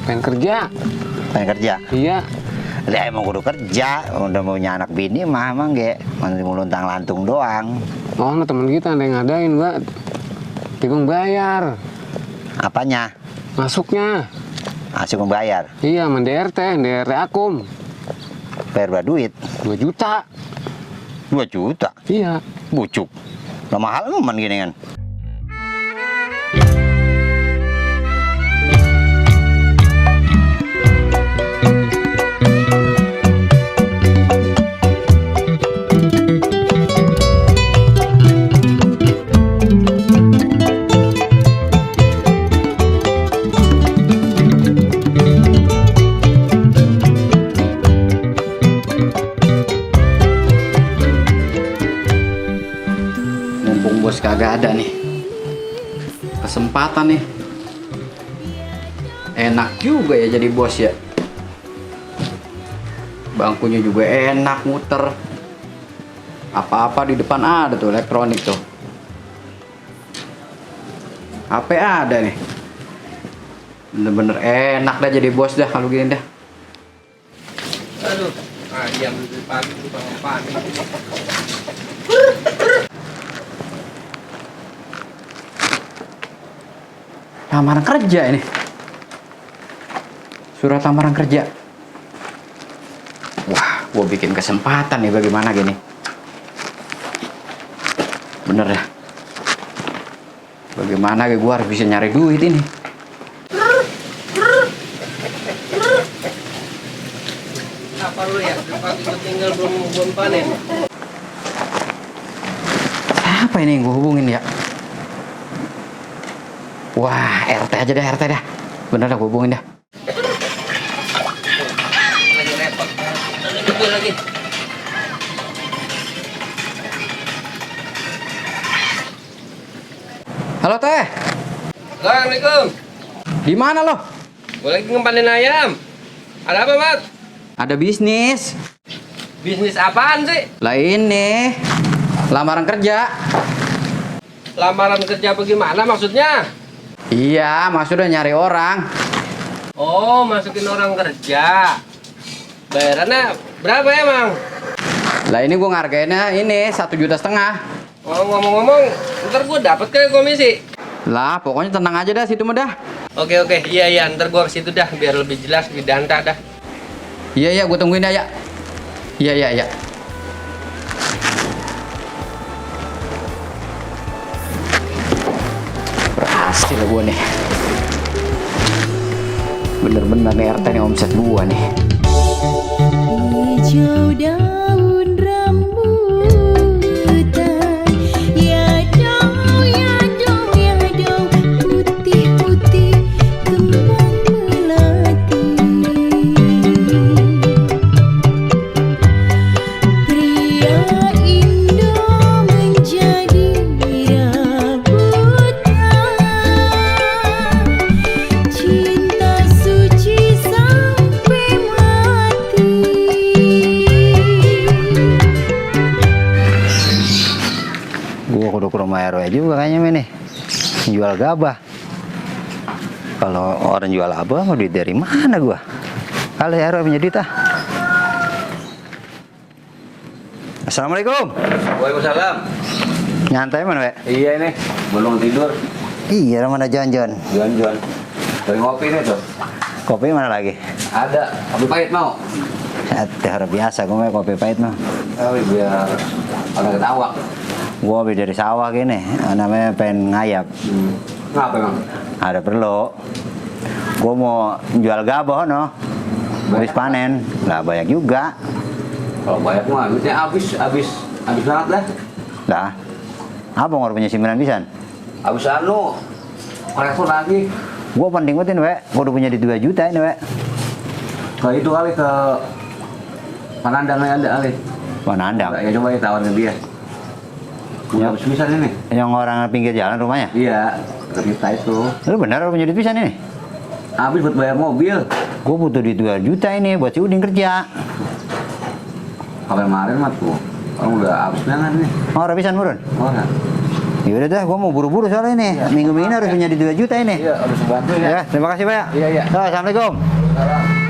Pengen kerja. Pengen kerja? Iya. Lah emang kudu kerja, udah punya anak bini mah emang ge, masih luntang lantung doang. Oh, temen kita ada yang ngadain, Mbak. Bingung bayar. Apanya? Masuknya. Masih membayar? Iya, sama DRT Akum. Bayar berapa duit? 2 juta. 2 juta? Iya. Bucuk. Lah mahal memang gini kan? Bos kagak ada nih, kesempatan nih, enak juga ya jadi bos ya, bangkunya juga enak muter, apa-apa di depan ada tuh elektronik tuh, HP ada nih, bener-bener enak dah jadi bos dah kalau gini dah. Aduh, ayam di depan tukang apaan? Lamaran kerja ini, surat lamaran kerja. Wah, gue bikin kesempatan nih bagaimana gini. Bener ya, bagaimana gue harus bisa nyari duit ini. Apa lu ya? Pagi gue tinggal belum panen. Siapa ini yang gue hubungin ya? Wah, RT aja dah, RT dah. Bener dah, gue hubungin dah. Lagi repot. Betul lagi. Halo Teh, Assalamualaikum. di mana lo? Gue lagi ngepanen ayam. Ada apa, Mat? Ada bisnis. Bisnis apaan sih? Lah ini, lamaran kerja. Lamaran kerja bagaimana maksudnya? Iya, maksudnya nyari orang. Oh, masukin orang kerja. Bayarannya berapa emang? Lah ini gue ngargainnya ini 1,5 juta. Oh, ngomong-ngomong, ntar gue dapet ke komisi. Lah, pokoknya tenang aja dah situ mah dah. Oke, iya, ntar gue ke situ dah, biar lebih jelas, lebih danta dah. Iya, gue tungguin aja. Iya. Berhasil gue nih. Bener-bener nih RT nih omset gue nih. Hijau daun rambutan, ya dong, putih-putih kembang melati. Pria Indo menjadi rebutan, cinta suci sampai mati. Gua kudu ke rumah RW juga kayaknya nih. Jual gabah. Kalau orang jual gabah mau duit dari mana gua? Kali RW punya duit ah. Assalamualaikum. Waalaikumsalam. Nyantai mana, Wek? Iya ini, belum tidur. Iya, mana Jon. Juan. Dari ngopi nih tuh. Kopi mana lagi? Ada, kopi pahit mau. Ada biasa gue kopi pahit mah. Oh, biar orang ketawa. Gua habis dari sawah gini, namanya pengen ngayap. Kenapa emang? Ada perlu. Gua mau jual gabah no. Habis panen. Lah banyak juga. Kalau banyak mah, duitnya habis banget dah. Dah. Apa ngor punya simpenan pisan? Habis anu, kolektor lagi. Gua penting banget ini, Wek. Gua udah punya di 2 juta ini, Wek. Ke itu kali ke Panandang ada kali. Mana andang? Ya coba ya tawarin dia. Punya habis pisan ini. Yang orang pinggir jalan rumahnya? Iya, ke kita itu. Lu benar punya duit pisan ini? Habis buat bayar mobil. Gua butuh di 2 juta ini buat si Udin kerja. Kemarin mah tuh, orang udah habis banget nih. Mau pisan murun? Orang. Yaudah dah, gua mau buru-buru soalnya ini. Minggu-minggu ini harus punya di 2 juta ini. Iya, harus bantu ya. Ya, terima kasih banyak. Iya, iya. Assalamualaikum. Salam.